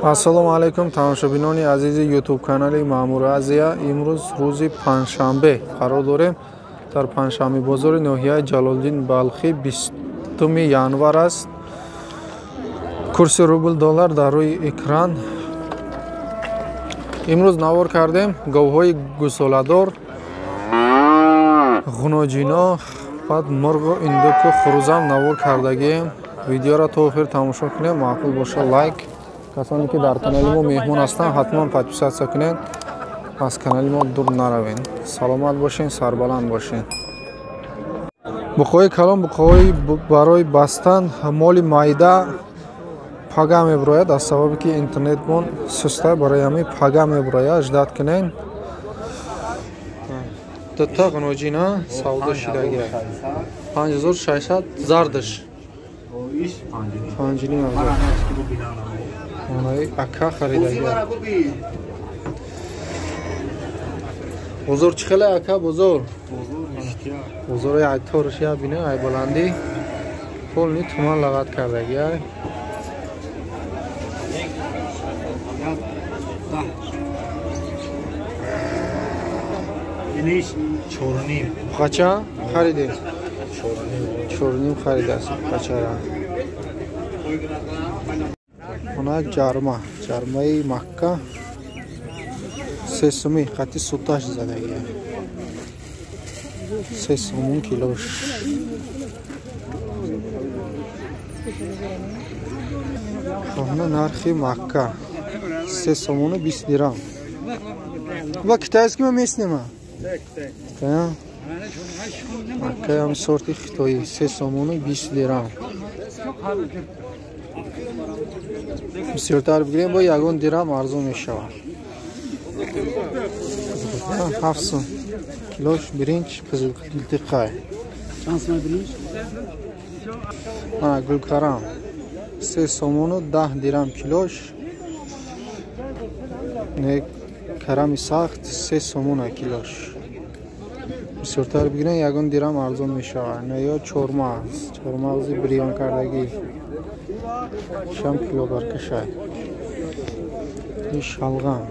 Ассалому алайкум тамошобинони азизи YouTube канали Маъмур Азия. Имрӯз рӯзи панҷшанбе қарор дорем. Дар панҷшанбе бозори ноҳияи Ҷалолиддин Балхӣ 20 январ аст. Курси рубл доллар дар рӯи экран. Имрӯз навор кардем говҳои гусоладор, ғуноҷино, баъд мурғу индуку хурӯзам навор кардагием. Видеоро то охир тамошо кунем, маъқул боша лайк. Касоне ки дар канали мо меҳмон ҳастанд, ҳатман подписатсия кунед, аз канали мо дур наравед. Саломат бошед, сарбаланд бошед. Буқои калон, буқои барои бастан, моли майда пага мебурояд, аз сабабе ки интернетмон суста, барои ҳамин пага мебурояд, ждат кунед. Дута ғуноҷина савдо шидагия 5600 зардаш 5500. Онаи ака харидагия. Бозор чӣ хеле ака бозор? Бозори айторш я бине ай баландӣ полни туман лағат кардагия. Иниш 4.5. Қача хариди? 4.5 харидааст қачара. Она ҷарма, ҷармаи Макка 3 сумӣ қати суташ задагия. 3 сомон килош. Она нархи Макка 3 сомону 20 дирам. Ва китайски ма местнема? Маккаям сорти хитоӣ 3 сомону 20 дирам. Бисёртар бигирем бо ягон дирам арзон мешавад. 7 сом килош биринҷ қизилтиқай. Мана гулкарам 3 сомону 10 дирам килош. Не карами сахт 3 сомона килош. Бисёртар бигирем ягон дирам арзон мешавад. Не ё чормағз, чормағзи бирён кардагӣ шам кило баркашай. Ин шалғам.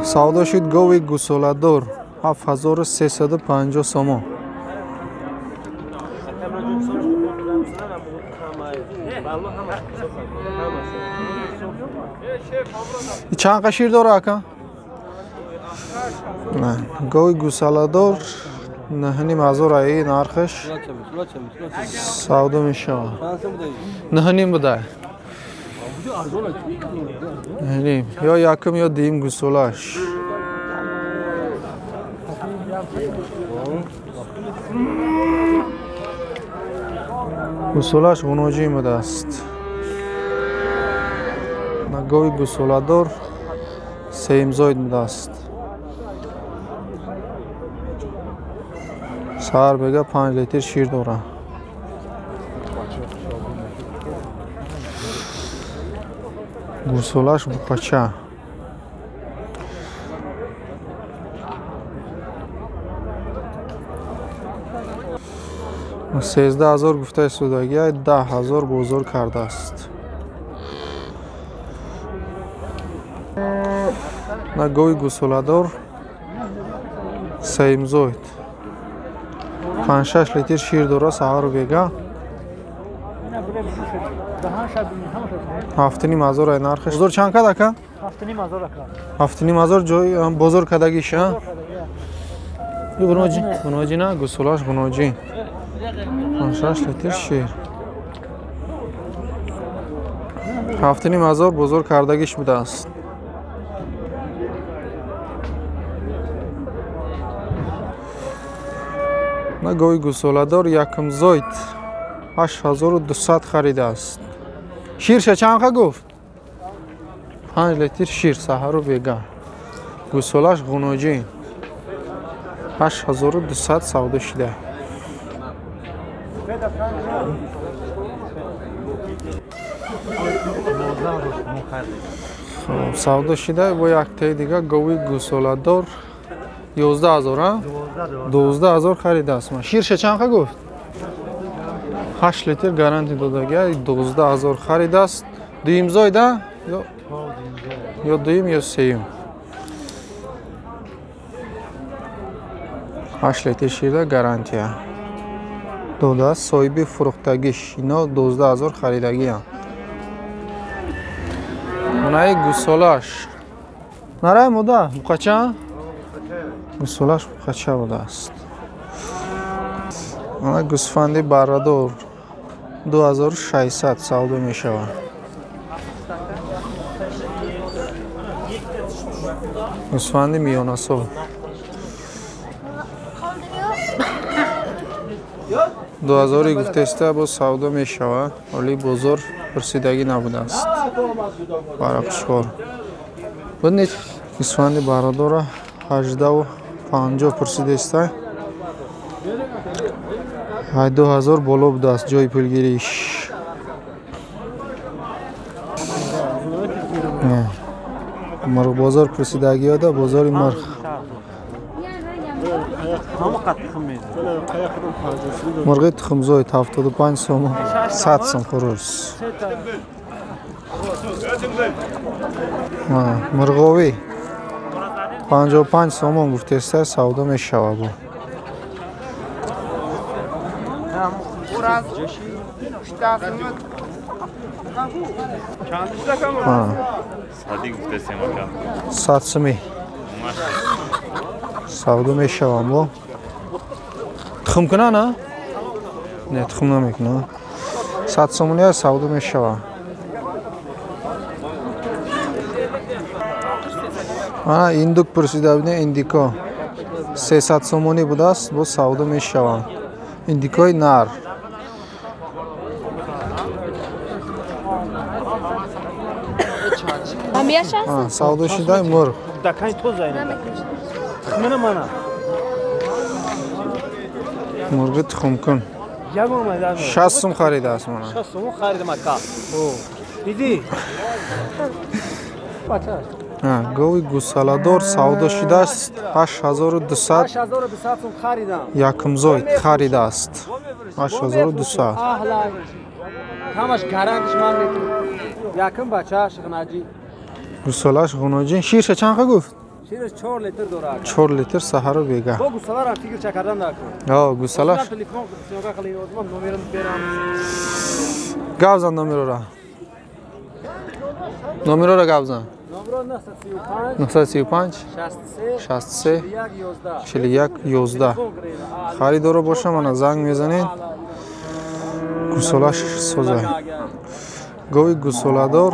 Савдо шуд гови гусоладор 7350 сомон. Чанд қа шир дора ака? Гови гусоладор 9500 аи нархаш савдо мешавад. 9.5 будай. 9.5 ё якум ё дуюм гусолаш. Гусолаш ғуноҷӣ будааст. Гови гусоладор сеюмзоид будааст. Саҳар бега 5 литр шир дорад. Гусолаш бупача. 13000 гуфтаи судагия 10000 бозор кардааст. На гови гусоладор сеюмзоид 5-6 литр шир дорад саҳару бега. 7500 ай нархаш. Бозор чанд кад ака? 7500 ака. 7500 ҷой бозор кардагиш, а? Ғуноҷи, ғуноҷи на, гусолаш ғуноҷи. 5-6 литр шир. 7500 бозор кардагиш будааст. На гови гусоладор якумзоид 8200 харидааст. Ширша чанд қа гуфт? 5 литр шир саҳару бега. Гусолаш ғуноҷӣ 8200 савдо шуда. Савдо шуда бо яктаи дига гови гусоладор 11000, а? 12000 харидааст. Ширша чанд қа гуфт? 8 литр гарантия додагӣ, 12 000 харидааст. Дуюм зойда? Ё дуюм ё сеюм. 8 литр ширда гарантия додааст. Соҳиби фурӯхтагиш ино 12 000 харидагиам. Монаи гусолаш. Нарай мода, буқача? Гусолаш буқача будааст. Мана гӯсфанди баррадор 2600 савдо мешавад. Гӯсфанди миёнасол. 2000 гуфтеста боз савдо мешавад. Ҳоли бозор пурсидагӣ набудааст. Барақшхор. Бинед гӯсфанди баррадора 18,50 пурсидеста. 2000 боло будааст ҷои пулгириш. Мурғбозор пурсидагиёда бозори мурғ. Мурғи тухмзоид 75 сомон, 100 сом хурӯс. Мурғовӣ 55 сомон гуфтеста савдо мешавад. Сад сумӣ савдо мешавам. Бо тухм куна на? Не, тухм намекуна. 100 сомония савдо мешавад. Ана индук пурсида будем, индико 300 сомонӣ будааст, боз савдо мешаванд. Индикои нар. Савдо шудаи мурғ. Мурғи тухмкун. 60 сум харидааст мана. Гови гусаладор савдо шудааст 8200. Якумзоид харидааст 8200. Гусалаш ғуноҷин. Ширша чанд қа гуфт? Шираш 4 литр дорад. 4 литр саҳару бега. Бо гусаларо фикр ча кардан дар кун. Ҳа, гусалаш. Телефон сиёга қили озмон номерам берам. Гап зан номерора. Номерора гап зан. Номеро 935 935 63 63 41 41 11. Харидоро боша мана занг мезанед. Гусалаш соза. Гови гусоладор.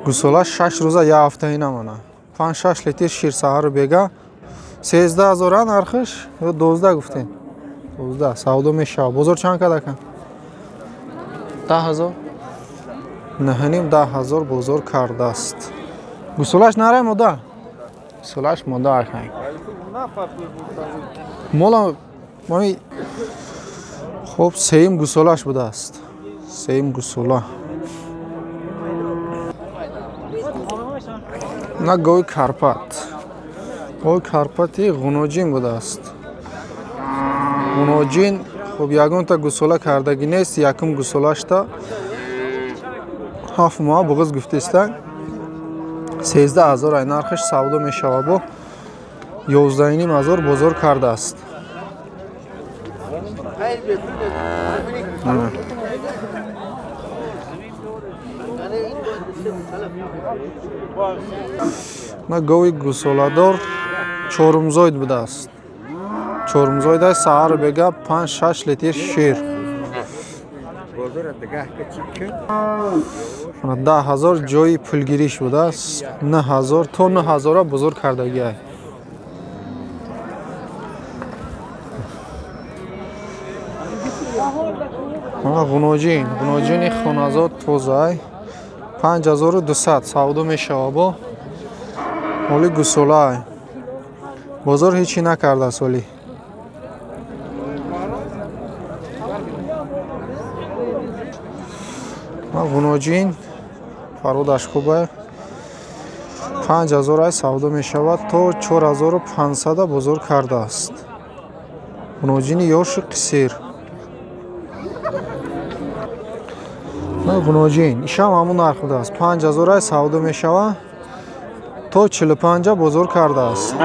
Гусола 6 рӯза як ҳафтаина мана. 5-6 литр шир саҳару бега. 13 000 нархиш ё 12 гуфтем. 12 савдо мешавад. Бозор чанд када кан? 10 000. 9,5 10 000 бозор кардааст. Гусолаш нарай мода? Гусолаш мода акай. Мола мами хоб сеюм гусолаш будааст. Сеюм гусола. На гови Карпат. Гови Карпати ғуноҷин будааст. Ғуноҷин хоб ягонта гусола кардагӣ нест, якум гусолашта 7 моҳ буғиз гуфтеста. 13 000 ай нархиш савдо мешавад. Бо 11 500 бозор кардааст. На гови гусоладор чорумзоид будааст. Чорумзоид аст, саҳару бега 5-6 литр шир. 10 000 ҷои пулгириш будааст. 9 000 то 9 000 бозор кардагиай. Ғуноҷин, ғуноҷини хоназод тозаай. 5200 савдо мешавад. Бо ҳоли гусолаай. Бозор ҳечи накардааст ҳоли. Ғуноҷин пародаш хуб 5000 ай савдо мешавад. То 4500 бозор кардааст. Ғуноҷини ёши қисир. Гуноҷин ишам ҳамун нарх будааст. 5000 савдо мешава. То 45 бозор кардааст.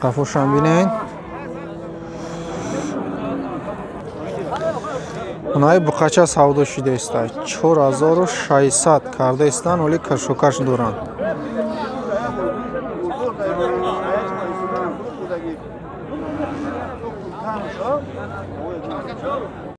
Қафошам бинед. Унаи буқача савдо шуда иста. 4600 карда истан, оли кашокаш доранд.